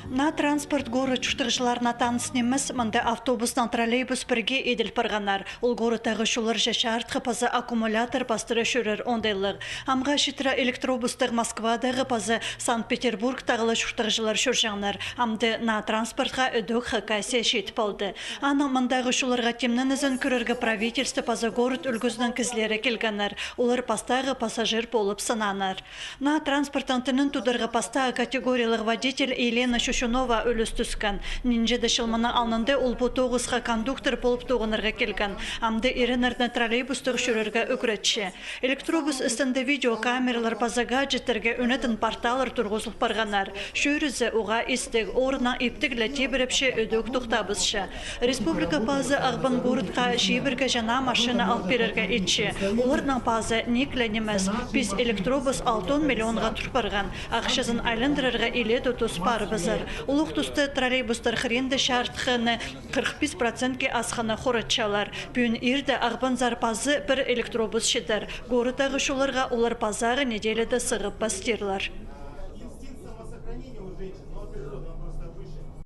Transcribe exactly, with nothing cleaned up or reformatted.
Наа транспорт город чуртағҷыларына таныс нимес, мында автобус наа троллейбус пірге иділ парғаннар. Ол городтағы чолларҷа чарытхы паза аккумулятор пастыра чӧрер оңдайлығ. Амға читіре электробустар Москвадағы паза Санкт-Петербургтағы ла чуртағҷылар чӧрҷеңнер. Амды наа транспортха ідӧк Хакасия читіп алды. Аның мындағы чолларға тимненізін кӧрерге правительство паза город ӱлгӱзінің кізілері килгеннер. Олар пастағы пассажир полып сынаннар. Наа транспорттың тінін тударға пастағы категориялығ водитель Елена Чучунова ӱлӱс тӱскен. Нинҷе-де чыл мының алнында ол пу тоғысха кондуктор полып тоғынарға килген. Амды иреннерні троллейбустығ чӧрерге ӱгретче. Электробус істінде видеокамералар паза гаджеттерге ӱнетін порталлар турғызыл парғаннар. Чӧрізі уғаа истіг, орнына иптіг ле тибірепче, ідӧк тохтабысча. Республика пазы Ағбан городха чибірге чана машина ал пирерге итче. Оларның пазы ниик ле нимес. Піс электробус алтон миллионға тур парған. Ахчазын айландырарға илееде тус парыбызар. Улуғ туста троллейбустар хыринда чарытхыны хырых пис процентке асханы хоратчалар. Пӱӱн иирде Ағбанзар пазы пір электробус читер. Городтағы чолларға олар пазағы неделяда сығып пастирлар.